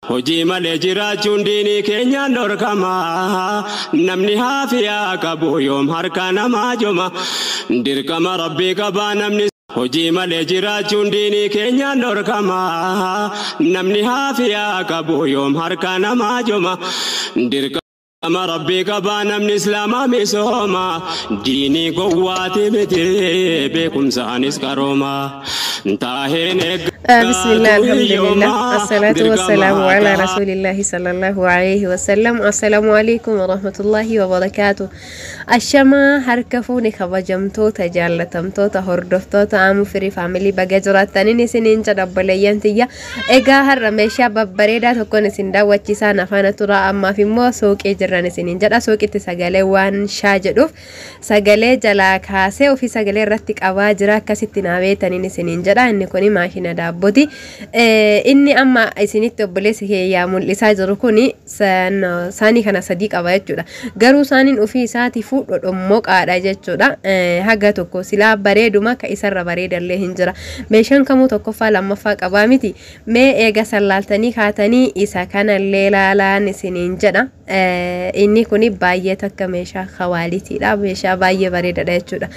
Hojii malee jiraachuun diinii keenyaan dhorkama. Namni haafiyaa qabu yoom harka namaa joma. Dirqama rabbii qabaa namni. Hojii malee jiraachuun diinii keenyaan dhorkama. Namni haafiyaa qabu yoom harka namaa joma. Dirqama rabbii qabaa namni islaamaa misooma. Diinii gowwaati miti beekumsaanis qarooma. Taaheen eegga. بسم الله، الحمد لله، الصلاة والسلام على رسول الله صلى الله عليه وسلم. السلام عليكم ورحمة الله وبركاته. Ashamaa harka fuune, kabajamtoota, jaallatamtoota, hordoftoota Aamu Firii Family, baga jiraattaniin isiniin jedha, obboleeyyan tiyya. Egaa har'a meeshaa babbareedaa tokkoon isin daawwachiisaan afaana tura. Ammaaf immoo suuqii jirran isiniin jedha. Suuqitti sagalee waan shaa jedhuuf sagalee jalaa kaasee ofii sagalee irratti qabaa jira, akkasitti naa beetaniin isiniin jedha. Inni kuni maashina daabbooti. Inni amma isinitti obboleessi keeyyaa mul'isaa jiru kuni saanii kana sadii qaba jechuudha. Garuu saaniin ofii isaatiifuu dhodhommoqaadha jechuudha. Haga tokko silaa bareeduma ka isarra bareedallee hin jira. Meeshaan kamuu tokkoffaa lammaffaa qabaa miti. Mee eega sallaaltanii kaatanii isa kanallee laalaan isiniin jedha. Inni kuni baay'ee takka meeshaa quality dha. Meeshaa baay'ee bareedaadha jechuudha.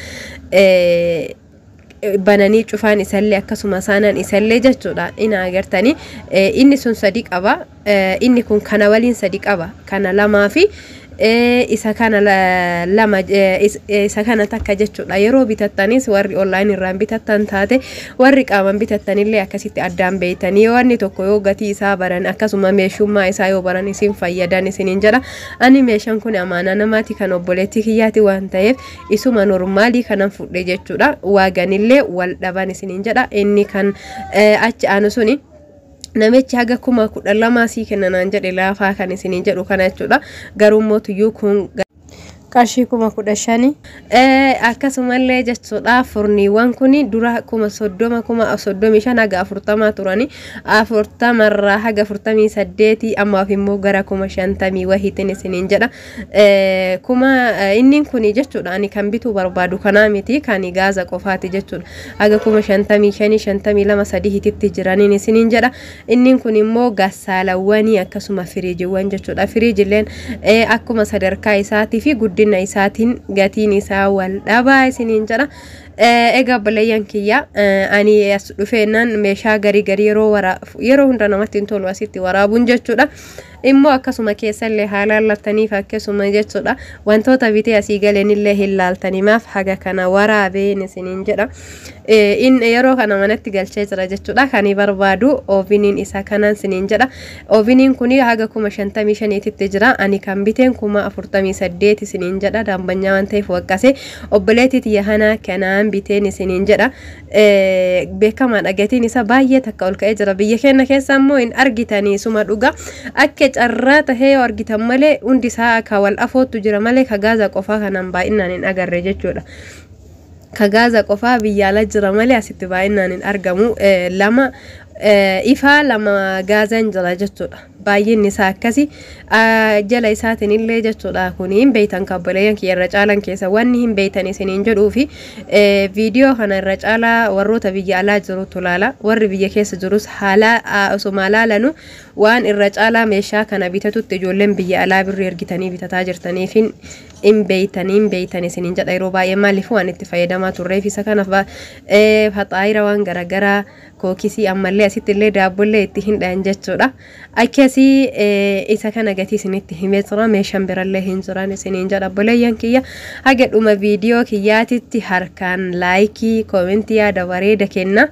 Bananii cufaan isallee akkasuma saanaan isallee jechuudha. Ina agartanii, inni sun sadi qaba, inni kun kana waliin sadi qaba, kana lamaa fi isa kana lama, isa kana takka jechuudha. Yeroo bitattanis, warri online irraan bitattan taate, warri qaaman bitattanillee akkasitti addaan beeytanii yoo wanni tokko yoo gatii isaa baran, akkasuma meeshummaa isaa yoo baran isin fayyadan isiniin jedha. Ani meeshaan kun amaanaa namaati, kan obboleettii kiyyaati waan ta'eef isuma normal kanan fudhe jechuudha. Waaganillee wal dhaban isiniin jedha. Inni kan achi aanu suni namichi haga 12,000 sii kennanaan jedhe, laafaa kan isiniin jedhu kana jechuudha. Garuu mootuyyuu kun qarshii 15,000. Akkasumallee jechuudha, furniiwwan kun dura 30,000, 35,000 haga 40 turani. 40rraa haga 48, ammaaf immoo gara 50,000 wahiitiin isiniin jedha. Kuma inni kun jechuudha, ani kan bituu barbaadu kanaa miti, kan gaaza qofaati jechuudha. Haga 55,000, 52, sadiititti jiraniin isiniin jedha. Inni kun immoo gassaalawwanii akkasuma firiijiiwwan jechuudha. Firiijilleen akkuma sadarkaa isaatii fi guddina isaatiin gatiin isaa wal dhabaa isiniin jedha. Egaa obboleeyyan kiyya, ani as dhufeennaan meeshaa garii garii yeroo hunda namatti hin tolu asitti waraabuun jechuudha. Immoo akkasuma keessallee haala lattaniif akkasuma jechuudha. Wantoota bitee asii galeenillee hin laaltanii maaf haga kana waraabeen isiniin jedha. Inni yeroo kana manatti galchee jira jechuudha. Kan barbaadu oven iin isa kanan isiniin jedha. Oven iin kun haga 55,000titti jira. Ani kan biteen 48,000 isiniin jedha. Daambanyaa waan ta'eef waqqase obboleettii tiyya hanaa kanaan biteen isiniin jedha. Beekamaadha, gatiin isa baay'ee takka ol ka'ee jira. Biyya keenya keessa immoo hin argitanii suma dhuga. Akka carraa tahee yoo argitan malee hundi isaa ka wal afoottu jira malee ka gaaza qofaa kanaan baay'inaan hin agarre jechuudha. Ka gaaza qofaa biyya ala jira malee asitti baay'inaan hin argamu. Lama ifaa, lama gaazaan jira jechuudha. Baay'inni isaa akkasi jala isaatiin illee jechuudha. Kun hin beeytan, kabboleeyyan kiyya irra caalan keessa wanni hin beeytan isiniin jedhuu fi viidiyoo kana irra caalaa warroota biyya alaa jirutu laala. Warri biyya keessa jirus haala osuma laalanu waan irra caalaa meeshaa kana bitatutti ijoolleen biyya alaa birrii ergitanii bitataa jirtaniif hin beeytanii, hin beeytan isiniin jedha. Yeroo baay'ee maaliif waan itti fayyadamaa turreef isa kanaaf faxaayira waan garaagaraa, kookisii, ammallee asitti illee daabbollee itti hin dhayan jechuudha. Akkasii isa kana gatii isinitti himee jira, meeshaan birallee hin jiran isiniin jedha. Obboleeyyan kiyya, haga dhuma viidiyoo kiyyaatitti harkaan like, comment, yaada bareeda kenna.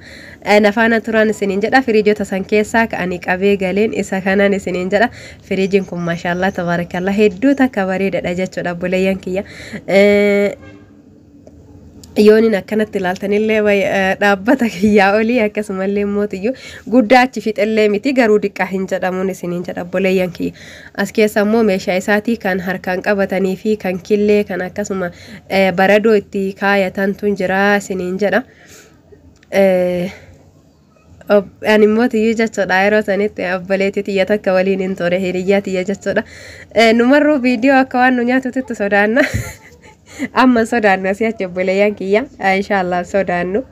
Nafaana turan isiniin jedha. Firiijota san keessaa ka'anii qabee galeen isa kanan isiniin jedha. Firiijiin kun maashaallaa tabaarakallaa hedduu takka bareedadha jechuudha, obboleeyyan kiyya. Yoonin akkanatti ilaaltanillee dhaabbata kiyyaa olii, akkasumallee mootiyyuu guddaa achi fixellee miti, garuu diqqaa hin jedhamuun isiniin jedha, obboleeyyan kiyya. As keessa immoo meeshaa isaatii kan harkaan qabatanii fi kan killee kan akkasuma baradoo itti kaayatantu jira isiniin jedha. Ani immoo tiyyuu jechuudha, yeroo sanitti obboleettii tiyya takka waliin hin ture, hiriyyaa tiyya jechuudha. Numarruu viidiyoo akka waan nu nyaatutti sodaanna. Amma sodaannu asii achi, obboleeyyan kiyya, inshaallah sodaannu.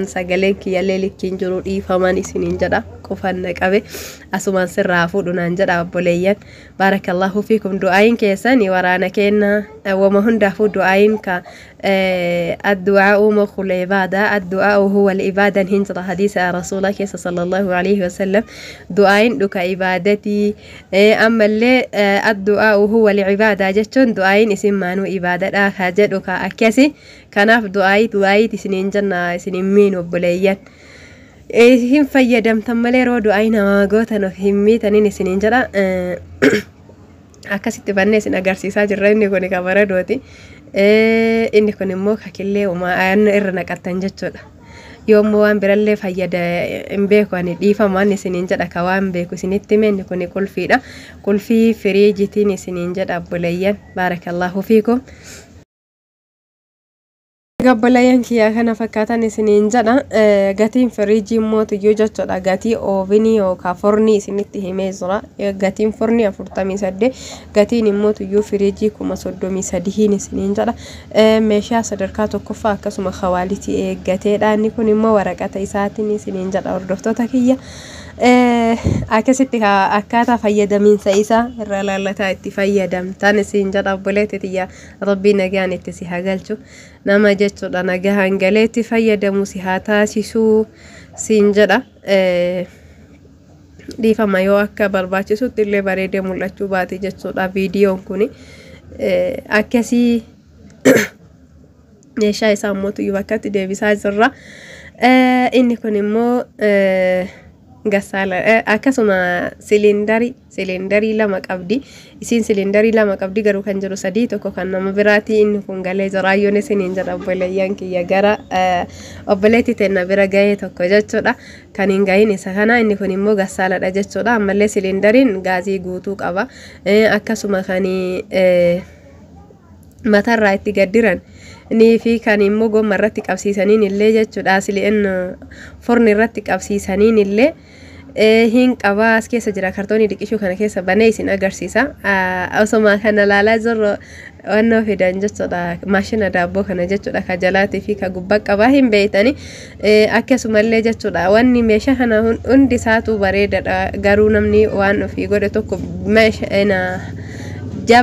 Sagaleen kiyyallee likkiin jiru, dhiifaman isiniin jedha. Qufanna qabe asumaan sirraa fuudhu naan jedha obboleeyyan. Baarakallahu fiikum. Du'aayin keessan waraana kenna wama hundaafuu du'aayin ka addu'aa'u mukul ibaada, addu'aa'u huwa al-ibaadan hin jira hadiisa rasuula keessa sallallahu alaihi wasallam. Du'aayin dhuka ibaadatii, ammallee addu'aa'u huwa al-ibaada jechuun du'aayin isin maanuu ibaadadha ka jedhu ka akkasi. Kanaaf du'aayii du'aayiit isiniin jenna, isiniin miin obboleeyyan. Hin fayyadamtan malee yeroo du'aayi namaa gootan of hin miitanin isiniin jedha. Akkasitti bannee isin agarsiisaa jirra. Inni kun ka baradooti. Inni kun immoo kakillee irra naqattan jechuudha. Yoommoo waan birallee fayyada hin beeku ani, dhiifamaan isiniin jedha, ka waan beeku isinitti hime. Inni kun qulfiidha. Qulfii firiijitiin isiniin jedha obboleeyyan. Baarakallaahu fiikum. Obboleeyyan kiyyaa, kana fakkaatan isiniin jedha. Gatiin firiijii immoo tiyyuu jechuudha. Gatii oovinii yookaan fornii isinitti himee jira. Gatiin fornii 48, gatiin immoo tiyyuu firiijii 33,000 isiniin jedha. Meeshaa sadarkaa tokkoffaa akkasuma kawaalitii eeggateedha. Inni kun immoo waraqata isaatiin isiniin jedha, hordoftoota kiyya. Akkasitti akkaataa fayyadamiinsa isaa irra laallataa itti fayyadamtan isin jedha. Obboleetti tiyya, rabbii nagaan itti si haa galchu, nama jechuudha nagaan galee itti fayyadamu si haa taasisuu siin jedha. Dhiifama yoo akka barbaachisutti illee bareedee mul'achuu baate jechuudha viidiyoon kun. Akkasii meeshaa isaa immoo bakkatti deebisaa jirra. Inni kun immoo gasaala, akkasuma siliindarii lama qabdi. Isiin siliindarii lama qabdi, garuu kan jiru sadii, tokko kan nama biraati. Inni kun galee jiraayyoon isiniin jedha, obboleeyyan kiyya, gara obboleetti teenna bira gahee tokko jechuudha. Kan hin gahin isa kana. Inni kun immoo gasaaladha jechuudha. Ammallee siliindariin gaazii guutuu qaba. Akkasuma kan matarraa itti gaddiran nii fi kan immoo gomma irratti qabsiisaniin illee jechuudha. Asiliin forni irratti qabsiisaniin illee hin qabaa, as keessa jira. Kartoonii dhiqishuu kana keessa banee isin agarsiisa. Osoma kana laalaa jirru wannoo fidan jechuudha, maashina daabboo kana jechuudha, ka jalaatii fi ka gubbaa qabaa hin beeytani. Akkasumallee jechuudha, wanni meeshaa kana hundi isaatu bareedadha, garuu namni waan ofii godhe tokko meeshaa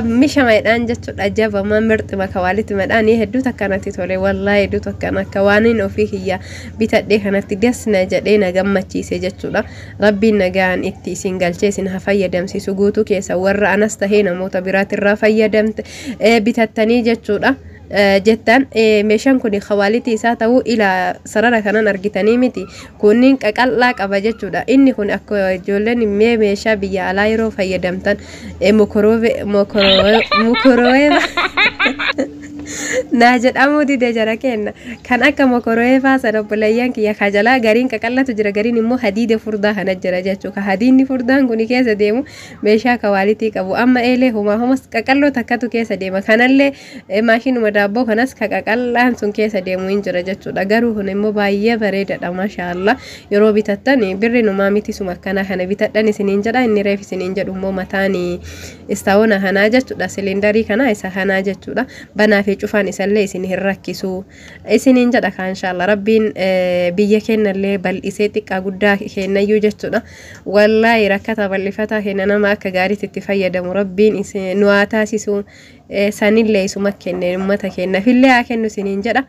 mishamadhaan jechuudha, jabama mirxi makawaalitti madhaan hedduu takkanatti tole. Wallaahi hedduu takkan akka waan ofii kiyya bitadhee kanatti dasna jedhee na gammachiise jechuudha. Rabbiin nagaan itti isin galchee isin haa fayyadamsiisu guutuu keessa, warra anas tahee namoota biraatirraa fayyadamte bitattanii jechuudha. Jettan meeshaan kun kawaalitii isaa ta'uu ila sarara kanan argitanii miti, kunniin qaqal'aa qaba jechuudha. Inni kun akka ijoolleen mee meeshaa biyya alaa yeroo fayyadamtan mokoroweeva naa jedhamuu dide jara kenna, kan akka mokoroweefaa sana, obboleeyyan kiyya, ka jalaa gariin qaqallatu jira, gariin immoo hadiida furdaa kana jira jechuu. Ka hadiinni furdaan kun keessa deemu meeshaa kawaalitii qabu. Amma eelee humaa homas qaqalloo takkatu keessa deema. Kanallee maashinuma daabboo kanas ka qaqallaan sun keessa deemu hin jira jechuudha. Garuu kun immoo baay'ee bareedadha, maashaallah. Yeroo bitattan birri numaa miti, suma akkana kana bitadhan isiniin jedha. Inni reef isiniin jedhu immoo mataan istaawona kanaa jechuudha, siliindarii kana isa kanaa jechuudha. Banaa fi cufaan isallee isin hin rakkisu isiniin jedha. Kaan inshaalla rabbiin biyya kennallee bal'isee xiqqaa guddaa kennayyuu jechuudha. Wallaahi rakkata bal'ifataa kenna, nama akka gaariitti itti fayyadamu rabbiin nu haa taasisu. Sanillee isuma kenne, uummata kennafillee haa kennu isiniin jedha.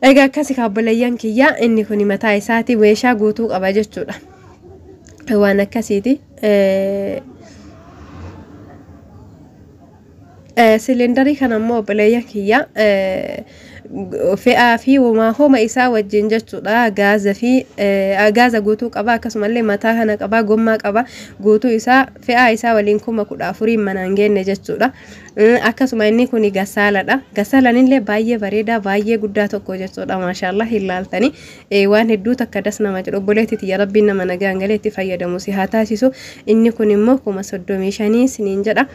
Egaa akkasi kaabboleeyyan kiyya, inni kun mataa isaati meeshaa guutuu qaba jechuudha. Waan akkasiiti. Siliindarii kana immoo obboleeyyan kiyya, fe'aa fi homaa homa isaa wajjin jechuudha. Gaaza fi gaaza guutuu qaba, akkasumallee mataa kana qaba, gommaa qaba, guutuu isaa fe'aa isaa waliin 14,000 manaan geenne jechuudha. Akkasuma inni kun gasaaladha. Gasaalaan illee baay'ee bareedaa, baay'ee guddaa tokko jechuudha. Maashaallah, hin laaltanii waan hedduu takka das nama jedhu. Obboleetti tiyya, rabbiin nama nagaan galee itti fayyadamu si haa taasisu. Inni kun immoo 35,000 isiniin jedha.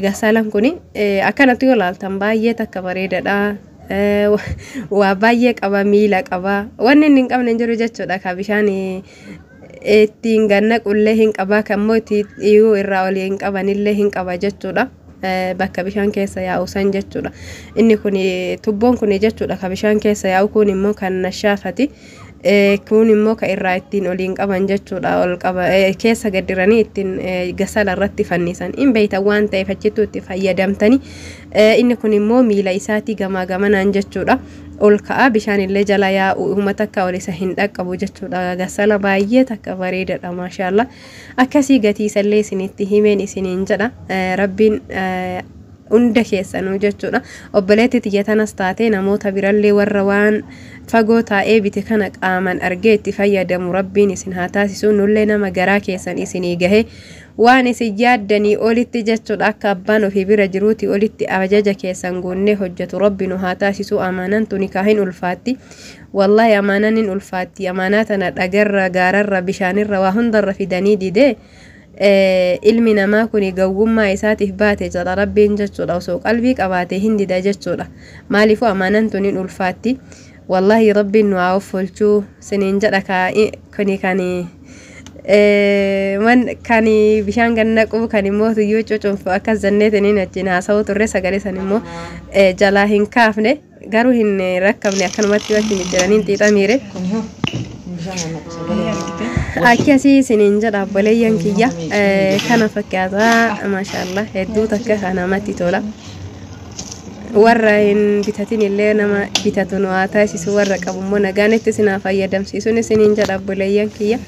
Gasaalaan kun akkanatti yoo laaltan baay'ee takka bareedaadha. Waa baay'ee qaba, miila qaba, wanni inni hin qabne hin jiru jechuudha. Ka bishaan ittiin ganna qullee hin qaba, kan immoo itti dhiyuu irraa olii hin qabanillee hin qaba jechuudha. Bakka bishaan keessa yaa'u san jechuudha. Inni kun tubboon kun jechuudha ka bishaan keessa yaa'u kun immoo kan nashaafati. Kun immoo ka irraa ittiin oliin qaban jechuudha, ol qaba keessa gaddiranii ittiin gasala irratti fannisan hin beeytan waan ta'eef achittuu itti fayyadamtanii. Inni kun immoo miila isaatii gamaa gamanaan jechuudha ol ka'a, bishaan illee jala yaa'u uummata takka ol isa hin dhaqqabu jechuudha. Gasala baay'ee takka bareedadha, maashaalla. Akkasii gatii isallee isinitti himeen isiniin jedha. Rabbiin hunda keessanuu jechuudha obboleetti tiyya tanas taatee namoota birallee warra waan fagoo taa'ee bite kana qaaman argee itti fayyadamu Rabbiin isin haa taasisu. Nullee nama garaa keessan isinii gahe waan isin yaaddanii olitti jechuudha akka abbaan ofii bira jiruuti olitti ajaja keessan guunnee hojjetu Rabbi nu haa taasisu. Amaanaan tuni kaa hin ulfaatti, wallaahi amaanaan hin ulfaatti. Amaanaa tana dhagarra, gaararra, bishaanirra, waa hundarra fidanii didee ilmi namaa kun gowwummaa isaatiif baate jedha Rabbiin jechuudha. Osoo qalbii qabaate hin dida jechuudha. Maaliifuu amaanaan tun hin ulfaatti, wallaahi. Rabbiin nu haa offolchuu siniin jedha. Kuni kan kan bishaan gannaqu, kan immoo tuyyuu cucunfu akkas jenneetiniin wajjin haasa'uu turre. Sagalee san immoo jalaa hin kaafne, garuu hin rakkabne, akkanumatti wajjin jiraniin xiixamiire. Akkasii isiniin jedha obboleeyyan kiyya, kana fakkaataa, maashaallah, hedduu takka kan namatti tola. Warra hin bitatin illee nama bitatu nu haa taasisu, warra qabu immoo nagaan itti isin haa fayyadamsiisuun isiniin jedha obboleeyyan kiyya.